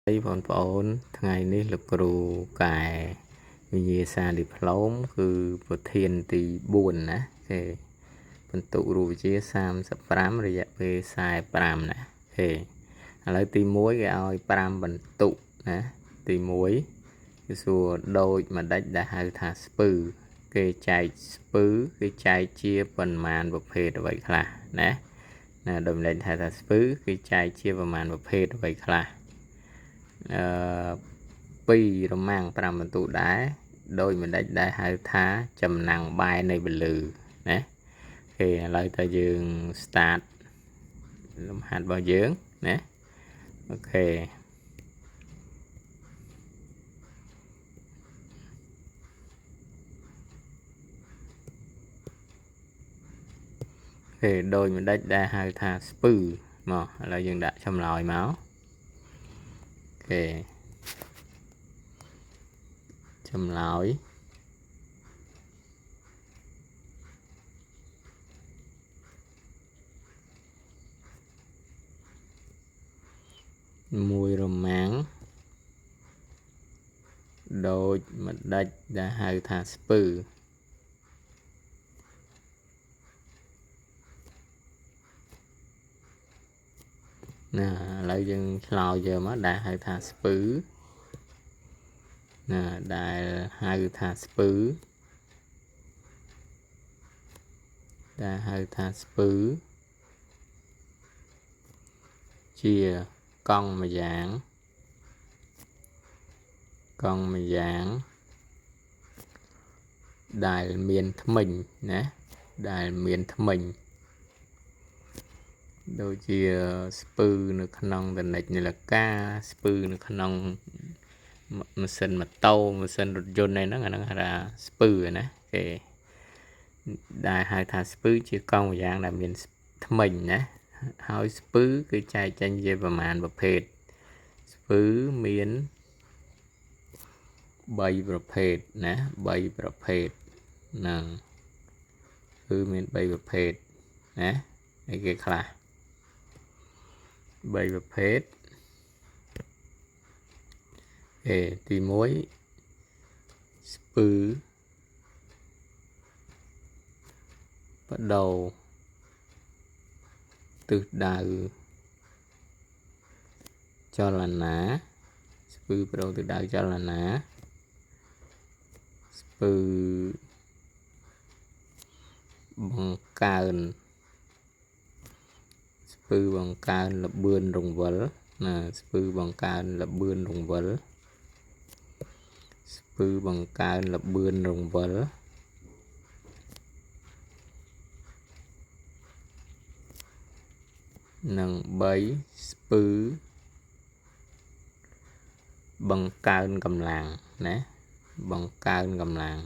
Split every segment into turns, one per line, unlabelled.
បងប្អូនថ្ងៃនេះលោកគ្រូកែវិញ្ញាសាឌីប្លូមគឺប្រធានទី4ណាគេបន្ទុករូបវិទ្យា35រយៈពេល45ណាគេឥឡូវទី1គេឲ្យ5បន្ទុកណាទី1គឺសួរដូចម្ដេចដែលហៅថាស្ពឺគេចែកស្ពឺគេចែកជាប៉ុន្មានប្រភេទអ្វីខ្លះណាណាដូចម្ដេចហៅថាស្ពឺគេចែកជាប្រមាណប្រភេទអ្វីខ្លះ2រមាំង5បន្ទុកដែរដោយម្ដេចដែលហៅថាចំណាំងបែនៃពលឺណាគេឥឡូវតើយើង start លំហាត់របស់យើងណាអូខេគេដោយម្ដេចដែលហៅថាស្ពឺមកឥឡូវយើងដាក់ចម្លើយមកគេចម្លើយមួយរមាំងដូចម្ដេចដែលហៅថាស្ពឺណាឥឡូវយើងឆ្លើយយកមកដែលហៅថាស្ពឺណាដែលហៅថាស្ពឺដែលហៅថាស្ពឺជាកង់ម្យ៉ាងកង់ម្យ៉ាងដែលមានធ្មេញណាដែលមានធ្មេញដូចជាស្ពឺនៅក្នុងតនិចនាឡិកាស្ពឺនៅក្នុងម៉ាស៊ីនម៉ូតូម៉ាស៊ីនរថយន្តអីហ្នឹងអាហ្នឹងហៅថាស្ពឺណាគេដែលហៅថាស្ពឺជាកង់ម្យ៉ាងដែលមានធ្មេញណាហើយស្ពឺគឺចែកចេញជាប្រមាណប្រភេទស្ពឺមាន3ប្រភេទណា3ប្រភេទហ្នឹងគឺមាន3ប្រភេទណាអីគេខ្លះ3ប្រភេទអេទី1ស្ពឺបដូរទិសដៅចលនាស្ពឺបដូរទិសដៅចលនាស្ពឺបង្កើនស្ពឺបង្កើនល្បឿនរង្វិលណាស្ពឺបង្កើនល្បឿនរង្វិលស្ពឺបង្កើនល្បឿនរង្វិលនិង3ស្ពឺបង្កើនកម្លាំងណាបង្កើនកម្លាំង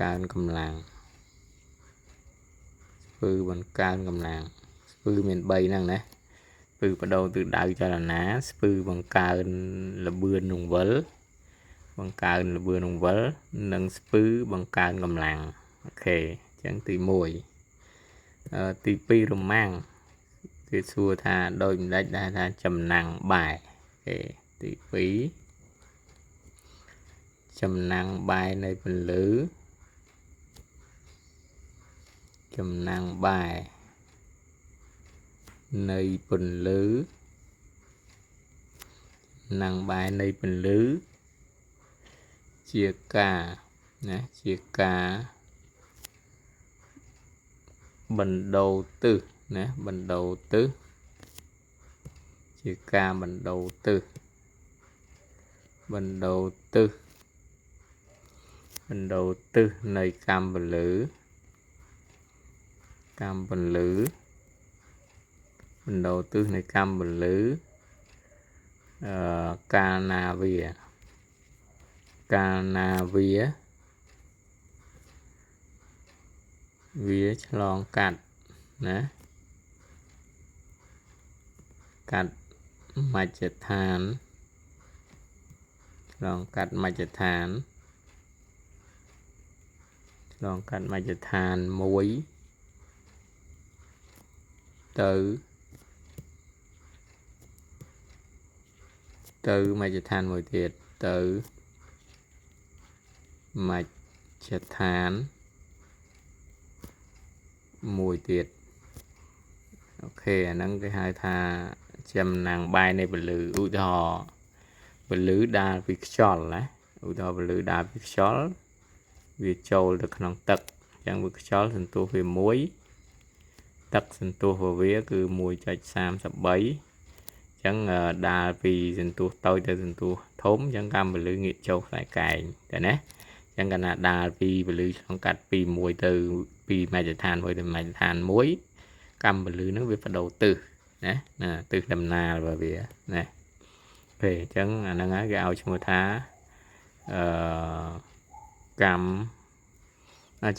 កើនកម្លាំងស្ពឺបង្កើនកម្លាំងស្ពឺមាន3ហ្នឹងណាស្ពឺបដូរទិសដៅចលនាស្ពឺបង្កើនល្បឿនរង្វិលបង្កើនល្បឿនរង្វិលនិងស្ពឺបង្កើនកម្លាំងអូខេអញ្ចឹងទី1ទី2រមាំងគេសួរថាដូចម្ដេចដែលថាចំណាំងបែគេទី2ចំណាំងបែនៃពន្លឺចំណាំងបែនៃពន្លឺចំណាំងបែនៃពន្លឺជាការណាជាការបណ្ដូរទិសណាបណ្ដូរទិសជាការបណ្ដូរទិសបណ្ដូរទិសបណ្ដូរទិសនៃកម្មពន្លឺកម្មពន្លឺបណ្ដូរទិសនៃកម្មពន្លឺកាលណាវាកាលណាវាវាឆ្លងកាត់ណាកាត់មជ្ឈដ្ឋានឆ្លងកាត់មជ្ឈដ្ឋានឆ្លងកាត់មជ្ឈដ្ឋាន1ទៅ ទៅមជ្ឈដ្ឋានមួយទៀតទៅមជ្ឈដ្ឋានមួយទៀត OK អាហ្នឹងគេហៅថាចំណាំងបែរនៃពន្លឺឧទាហរណ៍ពន្លឺដាល់ពីខ្យល់ណាឧទាហរណ៍ពន្លឺដាល់ពីខ្យល់វាចូលទៅក្នុងទឹកអញ្ចឹងវាខ្យល់សន្ទុះវា1ទឹកសន្ទុះរបស់វាគឺ1.33អញ្ចឹងដាល់ពីសន្ទុះតូចទៅសន្ទុះធំអញ្ចឹងកម្មពន្លឺងាកចូលខ្សែកែងតែណាអញ្ចឹងកាលណាដាល់ពីពន្លឺឆ្លងកាត់ពី1ទៅពីមជ្ឈដ្ឋានមួយទៅមជ្ឈដ្ឋានមួយកម្មពន្លឺហ្នឹងវាបដូរទិសណាណាទិសដំណើររបស់វាណាពេលអញ្ចឹងអាហ្នឹងហើយគេឲ្យឈ្មោះថាអឺកម្ម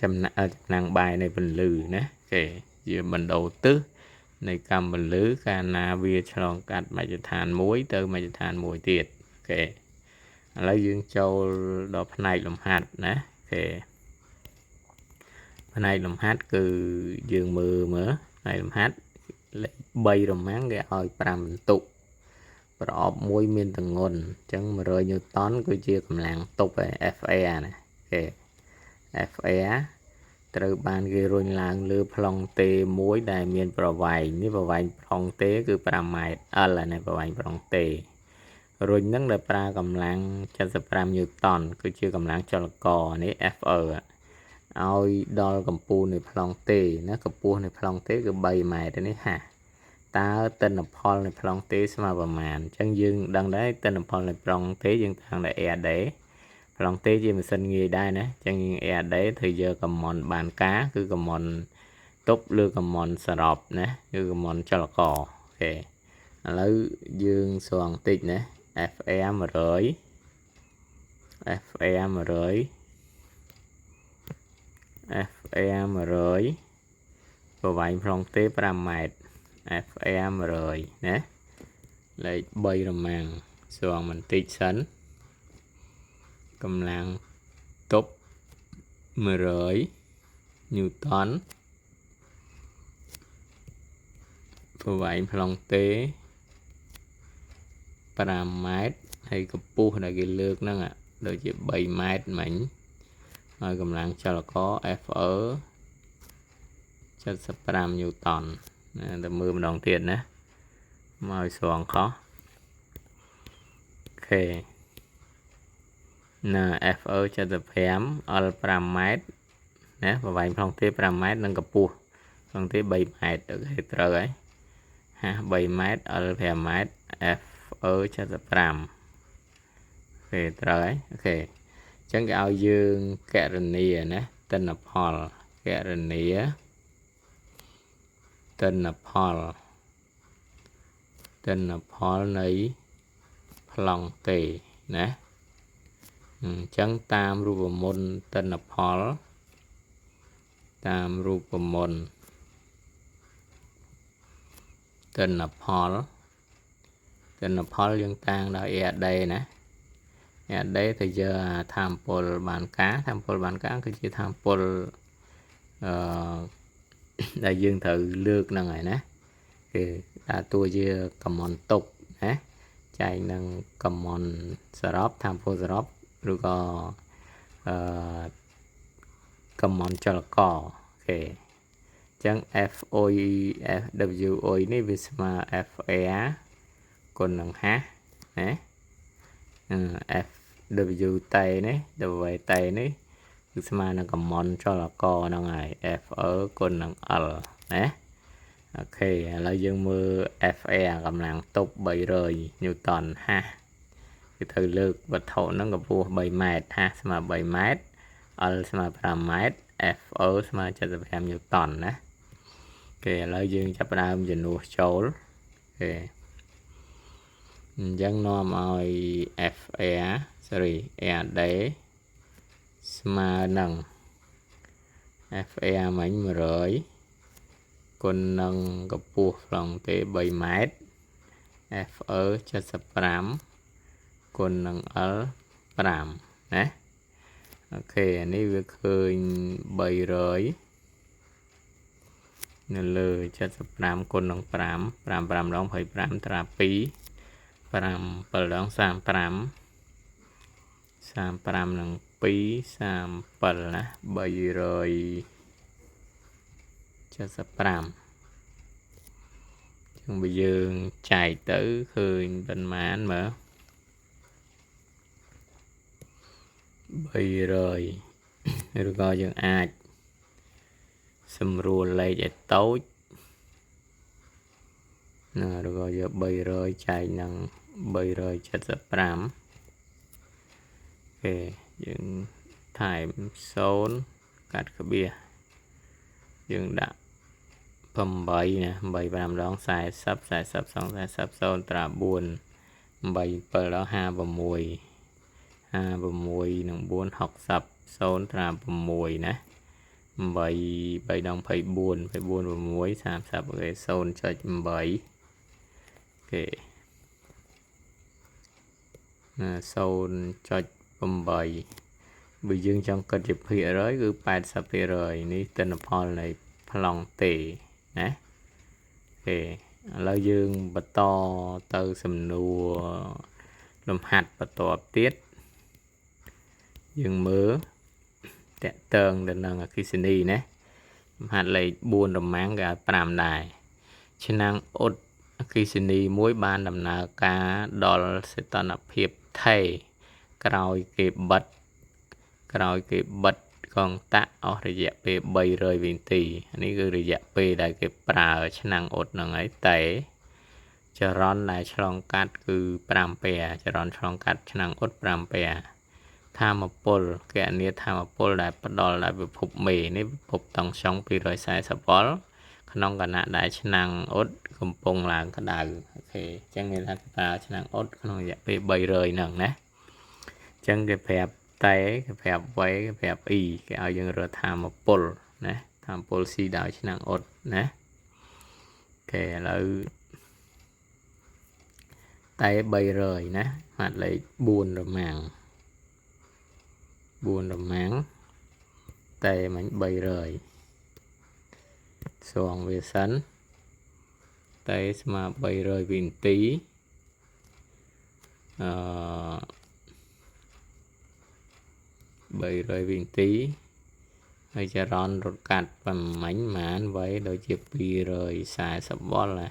ចំណាចំណាំងបែរនៃពន្លឺណាគេជាបណ្ដូរទិសនៃកម្មពន្លឺកាលណាវាឆ្លងកាត់មជ្ឈដ្ឋានមួយទៅមជ្ឈដ្ឋានមួយទៀត OK ឥឡូវយើងចូលដល់ផ្នែកលំហាត់ណា OK ផ្នែកលំហាត់គឺយើងមើលមើលផ្នែកលំហាត់លេខ3រ៉ម៉ាំងគេឲ្យ5បន្ទុកប្រអប់មួយមានទម្ងន់អញ្ចឹង100ញូតនគឺជាកម្លាំងទប់ឯ FA ណាគេ FA ត្រូវបានគេរុញឡើងលើប្លង់ទេមួយដែលមានប្រវែងនេះប្រវែងប្លង់ទេគឺ5ម៉ែត្រ L ណាប្រវែងប្លង់ទេរុញនឹងដែលប្រើកម្លាំង75ញូតនគឺជាកម្លាំងចលករនេះ FE ឲ្យដល់កម្ពស់នៃប្លង់ទេណាកម្ពស់នៃប្លង់ទេគឺ3ម៉ែត្រនេះហាតើទិន្នផលនៃប្លង់ទេស្មើប្រមាណអញ្ចឹងយើងដឹងដែរទិន្នផលនៃប្លង់ទេយើងតាំងតែ AD ប្លង់ទេជាម៉ាស៊ីនងាយដែរណាអញ្ចឹងយើង AD ត្រូវយកកំមន់បានការគឺកំមន់ទប់លើកំមន់សរុបណាគឺកំមន់ចលករ OK ឥឡូវយើងស្រង់តិចណា FR 100 FR 100 FR 100ប្រវែងប្លង់ទេ5ម៉ែត្រ FR 100ណាលេខ3រម៉ាំងស្រង់បន្តិចសិនកម្លាំងទប់100ញូតនប្រវែងប្លង់ទេ5ម៉ែត្រហើយកម្ពស់ដែលគេលើកហ្នឹងដូចជា3ម៉ែត្រមិញហើយកម្លាំងចលករ FE 75ញូតនណាទៅមើលម្ដងទៀតណាមកឲ្យស្រង់ខុស OK ណា FE 75 L 5ម៉ែត្រណាប្រវែងប្លង់ទេ5ម៉ែត្រនិងកម្ពស់ប្លង់ទេ3ម៉ែត្រ OK ត្រូវហើយហា3ម៉ែត្រ L 5ម៉ែត្រ FE 75 OK ត្រូវហើយ OK អញ្ចឹងគេឲ្យយើងកណនាណាទិន្នផលកណនាទិន្នផលទិន្នផលនៃប្លង់ទេណាអញ្ចឹងតាមរូបមន្តទិន្នផលតាមរូបមន្តទិន្នផលទិន្នផលយើងតាំងដោយ AD ណា AD ទៅយកអាធម្មពលបានការធម្មពលបានការគឺជាធម្មពលអឺដែលយើងត្រូវលើកហ្នឹងហើយណាគឺដាក់តួជាកំមន់ទុកណាចែកនឹងកំមន់សរុបធម្មពលសរុបឬក៏អឺកំមន់ចលករ OK អញ្ចឹង FO FWO នេះវាស្មើ FR គុណនឹង H ណា FWT នេះ WT នេះគឺស្មើនឹងកំមន់ចលករហ្នឹងហើយ FE គុណនឹង L ណា OK ឥឡូវយើងមើល FA កម្លាំងទប់300ញូតនហាគឺត្រូវលើកវត្ថុហ្នឹងកម្ពស់3ម៉ែត្រហាស្មើ3ម៉ែត្រ L ស្មើ5ម៉ែត្រ FO ស្មើ75ញូតនណា OK ឥឡូវយើងចាប់ផ្ដើមជំនួសចូល OK អញ្ចឹងនាំឲ្យ FR sorry AD ស្មើនឹង FR មិញ100គុណនឹងកម្ពស់ប្លង់ទេ3ម៉ែត្រ FE 75គុណនឹង L 5ណា OK អានេះវាឃើញ300នៅលើ75គុណនឹង5 5 5ដង25ត្រា2 5 7ដង35 35និង2 37ណា375ចឹងបើយើងចែកទៅឃើញប៉ុន្មានមើល300ឬក៏យើងអាចសម្រួលលេខឲ្យតូចណាឬក៏យក300ចែកនឹង375គេយើងថែម0កាត់ក្បៀសយើងដាក់8ណា8 5ដង40 40 40 0ត្រា4 8 7ដង56 56និង4 60 0ត្រា6ណា8 3ដង24 24 6 30គេ0.8គេណា0.8បើយើងចង់គិតជាភាគរយគឺ80%នេះទិន្នផលនៃប្លង់ទេណាគេឥឡូវយើងបន្តទៅសំណួរលំហាត់បន្ទាប់ទៀតយើងមើលតកតងទៅនឹងអគ្គិសនីណាលំហាត់លេខ4រមាំងគេឲ្យ5ដែរឆ្នាំងអ៊ុតអគ្គិសនីមួយបានដំណើរការដល់សីតុណ្ហភាពថេក្រោយគេបិទកងតាក់អស់រយៈពេល300វិនាទីនេះគឺរយៈពេលដែលគេប្រើឆ្នាំងអ៊ុតហ្នឹងហើយតែចរន្តដែលឆ្លងកាត់គឺ5ពែចរន្តឆ្លងកាត់ឆ្នាំងអ៊ុត5ពែធម្មពលគណនាធម្មពលដែលផ្ដល់ដោយពិភពមេនេះពិភពតង់ស្យុង240វ៉ុលក្នុងខណៈដែលឆ្នាំងអ៊ុតកំពុងឡើងក្តៅអូខេអញ្ចឹងមានថាប្រើឆ្នាំងអ៊ុតក្នុងរយៈពេល300ហ្នឹងណាអញ្ចឹងគេប្រាប់តែគេប្រាប់ V គេប្រាប់ E គេឲ្យយើងរកធម្មពលណាធម្មពលស៊ីដោយឆ្នាំងអ៊ុតណាគេឥឡូវតែ300ណាម៉ាត់លេខ4រមាំង4រមាំងតែមិញ300សងវាសិនតែស្មើ300វិនាទីអឺ300វិនាទីហើយចរន្តរត់កាត់ប្រមាញ់ម៉ានវៃដូចជា240វ៉ុលណា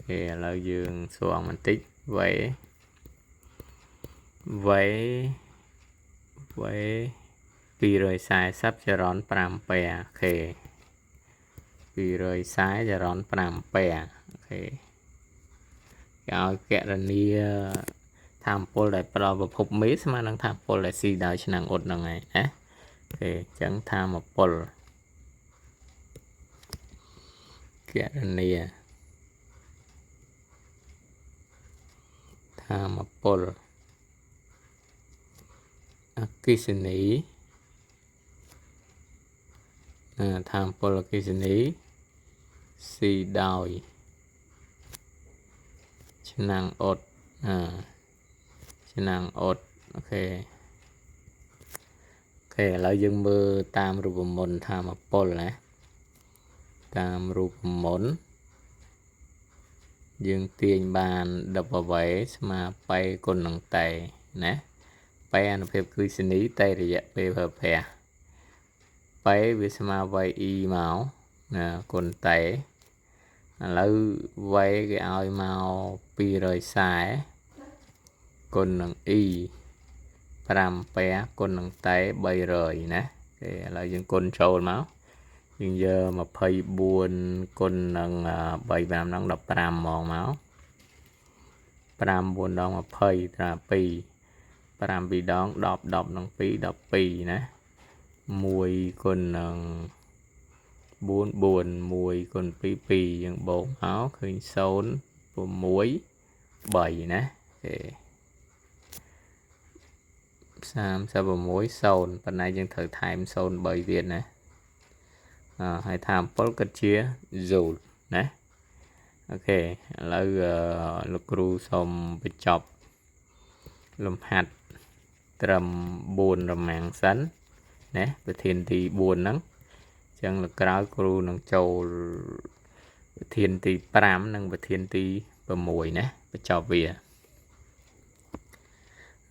គេឥឡូវយើងស្វងបន្តិចវៃវៃវៃ240ចរន្ត5ពែអូខេ240ចរន្ត5ពែអូខេគេឲ្យកណនាធម្មពលដែលផ្ដល់ប្រភពមេស្មើនឹងធម្មពលដែលស៊ីដោយឆ្នាំងអ៊ុតហ្នឹងឯងណាអូខេអញ្ចឹងធម្មពលកណនាធម្មពលអគ្គិសនីធម្មពលអគ្គិសនីស៊ីដោយឆ្នាំងអ៊ុតឆ្នាំងអ៊ុតអូខេអូខេឥឡូវយើងមើលតាមរូបមន្តធម្មពលណាតាមរូបមន្តយើងទាញបាន W ស្មើ P គុណនឹង T ណា P អនុភាពគឺសនីតែរយៈពេលប្រើប្រាស់ P វាស្មើ VI មកណាគុណ T ឥឡូវ V គេឲ្យមក240គុណនឹង E 5ពែគុណនឹង T 300ណាគេឥឡូវយើងគុណចូលមកយើងយក24គុណនឹង3 5ដង15ហ្មងមក5 4ដង20ត្រា2 5 2ដង10 10នឹង2 12ណា1គុណនឹង4 4 1គុណ2 2យើងបូកមកឃើញ0 6 3ណាគេ36 0ប៉ុន្តែយើងត្រូវថែម03ទៀតណាហើយថា7គិតជា joule ណាអូខេឥឡូវលោកគ្រូសូមបញ្ចប់លំហាត់ត្រឹម4រមាំងសិនណាប្រធានទី4ហ្នឹងអញ្ចឹងលើក្រោយគ្រូនឹងចូលប្រធានទី5និងប្រធានទី6ណាបញ្ បញ្ចប់វា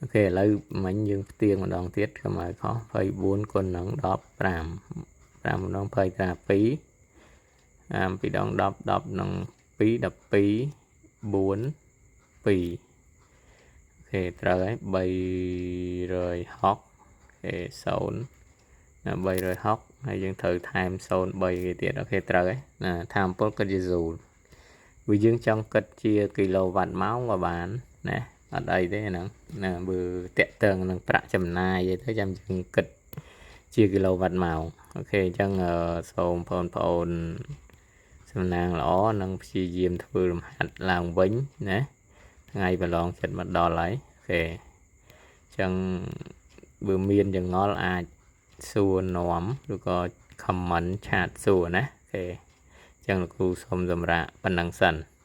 OK ឥឡូវមិញយើងផ្ទៀងម្ដងទៀតកុំឲ្យខុស24គុណនឹង15 5ម្ដង20ត្រា2 2ដង10 10នឹង2 12 4 2 OK ត្រូវហើយ360 OK 0ណា360ហើយយើងត្រូវថែម03គេទៀត OK ត្រូវហើយណាថាមពលគិតជា joule វាយើងចង់គិតជាគីឡូវ៉ាត់ម៉ោងក៏បានណាអត់អីទេហ្នឹងណាបើតាក់ទងនឹងប្រាក់ចំណាយអីទៅចាំយើងគិតជាគីឡូវ៉ាត់ម៉ោង OK អញ្ចឹងសូមបងប្អូនសំណាងល្អនិងព្យាយាមធ្វើលំហាត់ឡើងវិញណាថ្ងៃប្រឡងចិត្តមកដល់ហើយ OK អញ្ចឹងបើមានចងល់អាចសួរនាំឬក៏ comment chat សួរណា OK អញ្ចឹងលោកគ្រូសូមសម្រាប់ប៉ុណ្ណឹងសិន។